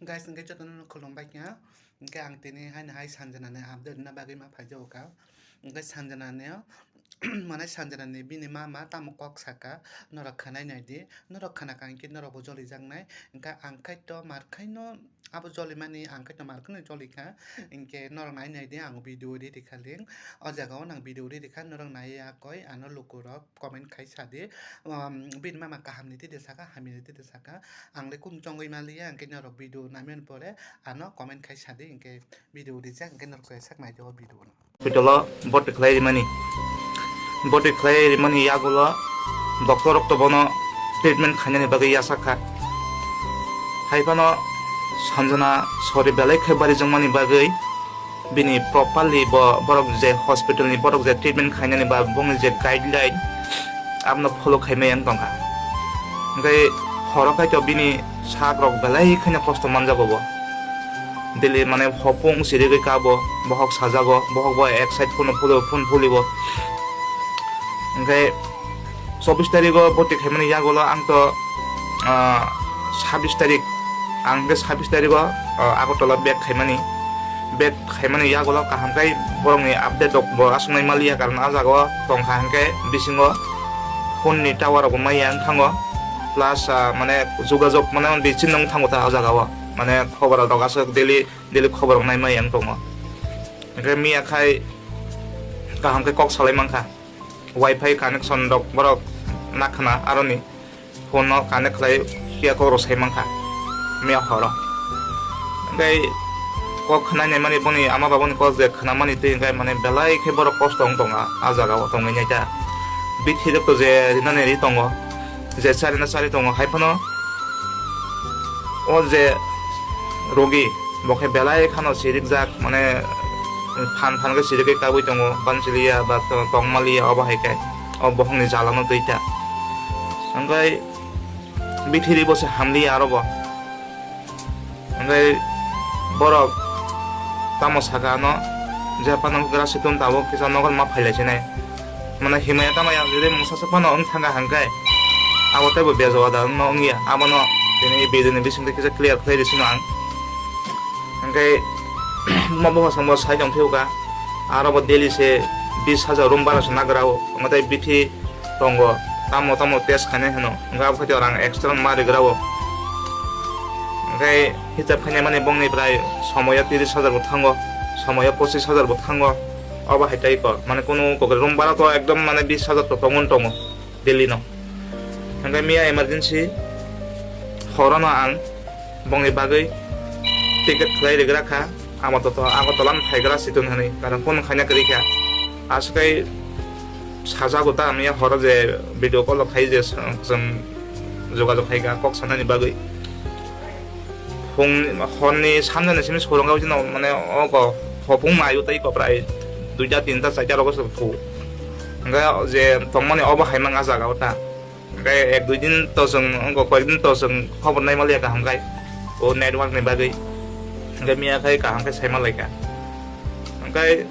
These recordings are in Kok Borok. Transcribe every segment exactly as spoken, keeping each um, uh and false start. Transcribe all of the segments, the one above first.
Guys, hwnkhe jotono khulumbai kha. Hwnkhe ang tini haino hai Sanjana ni update rwna bagwi ma phaijago kha. Hwnkhe Sanjana ni, mane Sanjana ni bini mama tamo kok saka, "Norok khwnai nai di, norok khwnaka hwnkhe norok bo jolijaknai." Hwnkhe ang khaito mar khaino abo jolimani, ang khaito mar khwno jolikha. Hwnkhe norok nai nai di, ang video edit khaling. O jaga o nang video edit kha, norok nai ya koi, ano lukurok comment khai sa di. Um, bini mama kaham ni tide saka, hamya ni tide saka. Ang le kunu chongwi maliya, hwnkhe norok video naimani pore ano comment khai sa di, hwnkhe video rijak, hwnkhe norok khe sak nai di o video no. Hospital o boti khlai rimani. Boti khlai rimani yagulo doctor rok to bono treatment khainani bagwi yasakha. Hai phano Sanjana sori belai khe barijwkmani bagwi bini properly bo borok je hospital ni borok je treatment khainani ba bongni je guideline abono follow khaimaya wng tongkha. Hwnkhe horo khaito bini sak rok belai kheno kosto manjago bo. Daily mane hopung sirigwi kabo, bohok sajago, bohok bo ek side phone phuli, phone phuli bo. Hwnkhe chobbish tarigo boti khaimani yagulo ang to, ah, sabbish tarik, ang hwnkhe sabbish tarigo, ah, Agartala back khaimani. Back khaimani yagulo kaham khe borokni update rok bo aswk nai maliya, karon ah jagao tongkha hwnkhe bisingo phone ni tower rok bo maya wng thango, plus, ah, mane jogajog mane bisinno wng thango ta ah jagao, mane khobor rok aswk daily daily khobor rok nai maya wng tongo. Hwnkhe miya khai kaham khe kok salai mankha. Wi-Fi connection rok borok nakhna aroni phone no connect khlai phiya kok rok sai mankha miya horo. Hwnkhe kok khwnai nai mani boni ama baboni kok je khwnamani twi hwnkhe mane belai khe borok kosto wng tongo ah jagao tongwi naita. Bithi rok to je rinani ri tongo, je charina chari tongo, hai phano o je rogi bo khe belai khano sirikjak, mane phan phan khe sirigwi kabui tongo, bansiliya ba to-, tongmaliya, obo hai khe o bokhokni jalano twi ta. Hwnkhe bithiri bo se hamliya aro bo. Hwnkhe borok tamo saka ano, je phano grasi tun tabuk kisa nogo ma phailai sinai. Mane himaya tamo yang jodi mungsa se phano wng thangkha hwnkhe abo teibo bejawa da wngno wngya. Abono tini video ni bisingtwi kisa clear khlai risino ang. Hwnkhe buma buphasongbo sai tongphiyokha. Aro bo daily se bis hajar room bara se nagra o. Omo tei bithi tongo, tamo tamo test khainai hwno, hwnkhe abo khaito rang extra ma rigra o. Hwnkhe hisab khainai mani bongni prai somoyo tiris hajar bo thango, somoyo pochis hajar bo thango, obo hai tei kok, mane kunu kokre room bara to ekdom mane bis hajar to tongo tongo daily no. Hwnkhe miya emergency horono ang bongni bagwi ticket khlai rigra kha, amo to, to, amo tolan phaigra situng hwnwi, karon phone khaina kwrwi kha. Aswk kai sajago ta, miya horo je video call rok khai je chwng, chwng jogajog khai kha kok sanani bagwi. Phung horni samjani simi swrwngwi jino mane ogo hopung maio tei koprai duita tinta chaita rogo se thu. Hwnkhe je tongmani obo hai mang a jaga o ta. Hwnkhe ek dui din to chwng, wngkha koyek din to chwng khobor nai maliya kaham khai. O network ni bagwi. Hwnkhe miya khai kaham khe sai malaikha. Hwnkhe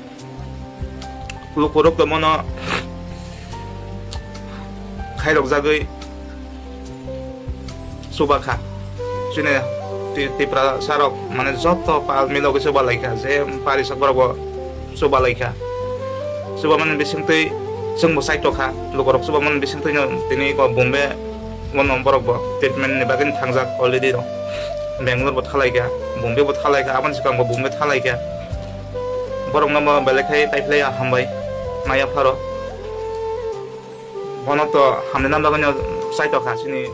lukurok to mono khairokjagwi chubakha. Chini Ti-, Tiprasa rok mane joto pal milogwi chubalaikha, je parisak borok bo chubalaikha. Chubamani bisingtwi chwngbo chaitokha, lukurok chubamani bisingtwino tini bo Bombay bono borok bo treatment ni bagwi thangjak already rok. Bangalore bo thalaikha, Bombay bo thalaikha, aboni swkang bo Bombay thalaikha. Borokno bo belai khe taiphlai hambai maya pharo. Bono to hamni nam bagwino chaitokha chini,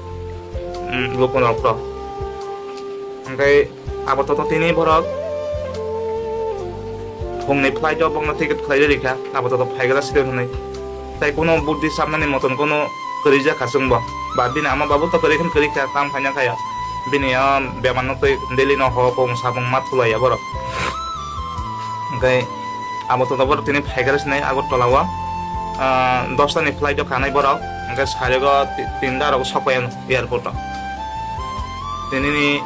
mm, lukurok to. Hwnkhe abo to, to tini borok phungni flight o bokno ticket khlai rikha, abo to, to phaigra side hwnwi. Tai kuno buddi samnani moton kuno kwrwi jakha chwngbo. Ba bini ama babu to kwrwi khe kwrwi kha, tam khaina khaya. Bini o bemar no twi daily no ho pung sapung ma thulaiya borok. Hwnkhe abo to, to borok tini phaigra sinai Agartala o, ah, dosta ni flight o khanai borok. Hwnkhe sarego ti-, tinta rok sok pai airport o. Tini ni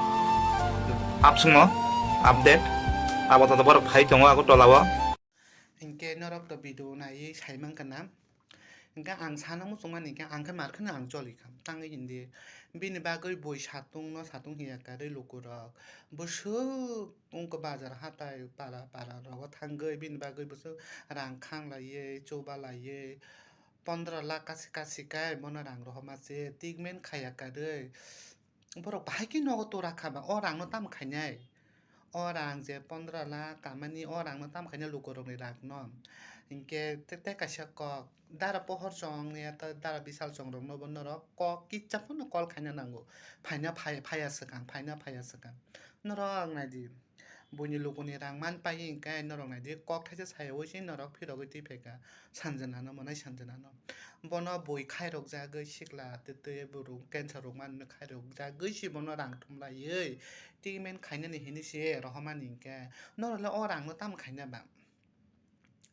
absung o update. Abo to, to borok phai tongo Agartala o. Hwnkhe norok to video naiwi sai mankha na? Hwnkhe ang sana muchungmani hwnkhe ang khe mar kheno ang choli kha. Tangwi hindi Bini bagwi bui satung no satung hiya karwi lukurok bwswk wngkha bazar hatai para para rogo thangwi bini bagwi bwswk rang khang laiwi chuba laiwi pondro lakh kasi kasi kai bono rang rohorma se treatment khaiya karwi borok bahai khe nogo tora kha ba o rang no tamo khainai. O rang je pondro lakh kamani, o rang no tamo khaina lukurokni rang no. Hinkhe te, te kaisa kok, dara pohor chong ya, ta dara bisal chong rok no bo norok kok kisa phano call khaina nango. Phaina phai-, phaiya swkang, phaina phaiya swkang. Norok naidi, buini lukuni rang man pai hinkhe norok naidi, kok thaisa saya ui se norok phirogwi twi phaikha. Sanjana no, mwnai sanjana no. Bono bui khairok jagwi sikla twi twi borok cancer rok man khairok jagwi se bono rang thum laiwi. Treatment khainani hinwi se rohormani hinkhe, norokle o rangno tamo khaina ba?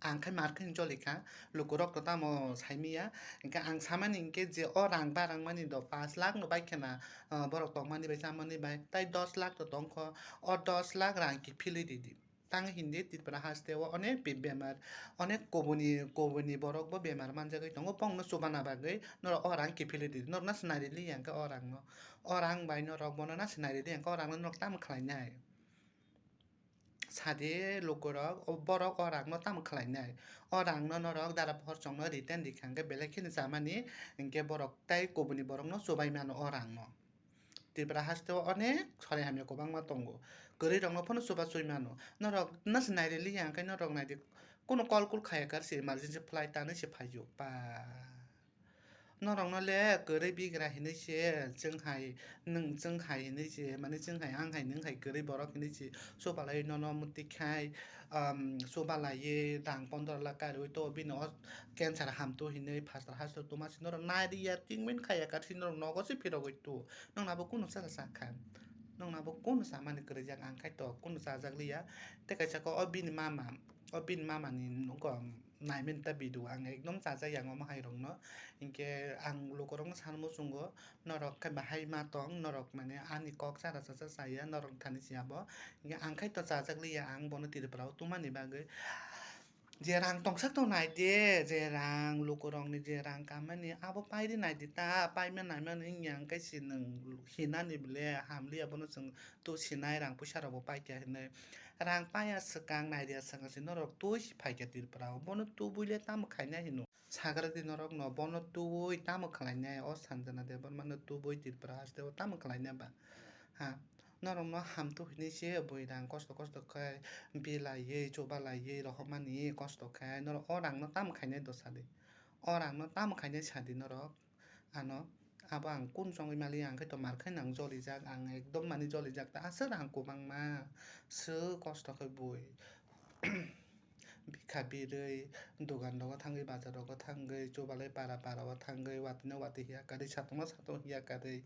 Ang khai mar khe joli kha, lukurok to tamo saimiya. Hinkhe ang samani hinkhe je o rang barang mani do pash lakh no bai khena, ah, borok tongmani bai chamani bai, tai dos lakh to tongkho, o dos lakh rang kiphilwi ridi. Tang hindi Tripura haste o onek be-, bemar, onek koboni, koboni borok bo bemar manjagwi tongo, bongno chubana bagwi norok o rang kiphilwi ridi, norok na sinai rili yang khe o rang no, o rang bai norok bono na sinai rili yang khe o rang no norok tamo khlainai? Sadi lukurok, o borok o rangno tamo khlainai? O rangno norok dara pohor chongno return rikha hwnkhe belai kheno chamani, hinkhe borok tai kubuni borokno chubai mano o rangno. Tripura haste o onek sorai hamya kwbangma tongo, kwrwi rokno phano chuba chui mano. Norok nasi nairili ya hwnkhe norok naidi, kunu call kul khaya kar se emergency flight tanwi se phaiyo pa. Norokno le kwrwi bigra hinwi se, chwng hai, nwng chwng hai hinwi se, mane chwng hai, ang hai, nwng hai kwrwi borok hinwi se, chubalai nono mwtwi khai, um, chubalaiwi rang pondro lakh karwi to bini o cancer hamtu hinwi pastor hasto tuma se norok nai riya, treatment khaiya kar se norok nogo se phirogwi tu. Nokna bo kunu chara sakha, nokna bo kunu chamani kwrwijak, ang khai to kunu chajak liya. Tei kaisa kok o bini mama, o bini mama ni nogo. Naimani ta video ang ekdom chajak yang omo hai rokno. Hinkhe ang lukurokno sanmo chwngo, norok khe bahai ma tong, norok mane ani kok chara chasa chaya, norok thani siya bo. Hinkhe ang khai to chajak liya, ang bono Tripura o tumani bagwi. Je rang tongsak to nai de, je rang lukurokni je rang kamani abo paidi nai di ta, paima naimani wngya hwnkhe se nwng hinani bole hamliya, bono chwng tu sinai rang puisa rokbo paikha hinwi. Rang paya swkang, nairia swkang se norok twi se phaikha Tripura o. Bono tubui le tamo khainai hino? Sagra di norok no, bono tubui tamo khlainai? O Sanjana Debbarma no tubui Tripura haste o tamo khlainai ba? Ha, norok no hamtu hinwi se bui rang kosto kosto khe bilaiwi, chubalaiwi, rohormani kosto khe norok o rang no tamo khainai do sadi? O rang no tamo khainai sadi norok? Ano, abo ang kun chongwi mali, ang khe to mar khe nang jolijak, ang ekdom mani jolijak ta, aswk rang kwbangma, swk kosto khe bui. Bikha birwi, dogan rogo thangwi, bazar rogo thangwi, chubalai para para o thangwi, watwi no watwi hiya karwi, satung no satung hiya karwi,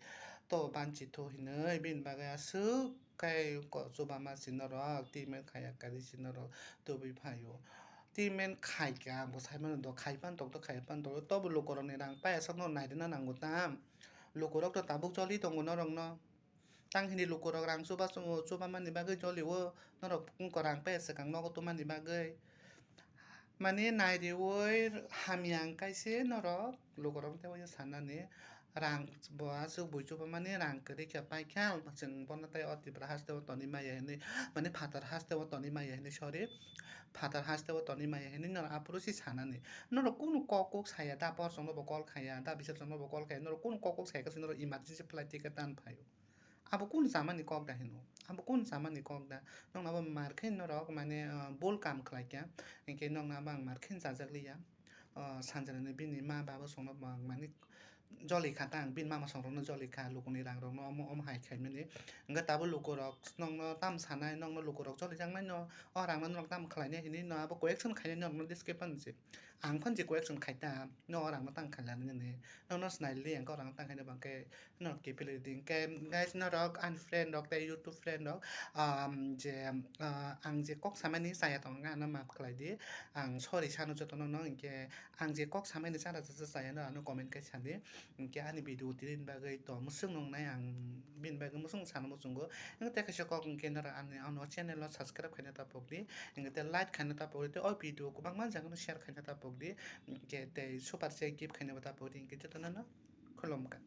to banchi thu hinwi, bini bagwi aswk khe ko-, chubama si norok, treatment khaiya karwi si norok tubui phaio. Treatment khaikha, bo sai mano do, khai pan tok do, khai pan tok do, tobo lukurokni rang paya sakno nairina nango tam? Lukurok to tabuk choli tongo norokno. Tang hini lukurok rang chuba, chuba mani bagwi choli o, norok wngkha rang paya swkang nogo tumani bagwi. Mane nairiwi hamya wngkha se norok, lukurok tei o sanani. Rang bo aswk bui chuba mani rang kwrwi khe paikha, chwng bono tei o Tripura haste o tonwi maya hinwi, mane phatar haste o tonwi maya hinwi, sorry, phatar haste o tonwi maya hinwi norok aphuru se sanani. Norok kunu kok kok saya da, por chwngno bo call khaya da, bisal chwngno bo call khaya, norok kunu kok kok saya khe norok emergency flight ticket tan phaio. Abo kunu chamani kok da hino? Abo kunu chamani kok da? Nokna bo mar khe norok mane, ah, bul kam khlai kha, hinkhe nokna bo ang mar khe chajak liya. Ah, Sanjana ni bini ma baba songno bo ang mani joli kha ta, ang bini mama songrokno joli kha, lukuni rang rokno omo omo hai khaimani. Hwnkhe tabuk lukurok nokno tam sanai, nokno lukurok joli jaknai no, o rangno norok tam khlainai hinwi no abo correction khainai norokno discrepancy. Ang phano je correction khai ta, no o rangno tang khailani nini. Nokno sinai li ang khe o rangno tang khaina bangkhe norok kiphilwi di. Hwnkhe guys, norok ani friend rok tei YouTube friend rok, um, je, uh, ang je kok samani chaya tongo, ano maaf khlai di. Ang sorry sano jotono no, hinkhe ang je kok samani chara chasa chaya no ano comment khai sadi. Hinkhe ani video tini bagwi to mwswk nungnai, ang bini bagwi mwswk sana muchungo. Hinkhe tei kaisa kok hinkhe norok ani ano channel o subscribe khaina ta pokdi. Hinkhe tei like khaina ta pokdi. Tei o video kwbangma jagano share khaina ta pokdi. Hinkhe tei super chat gift khaina ta pokdi. Hinkhe jotono no khulumkha.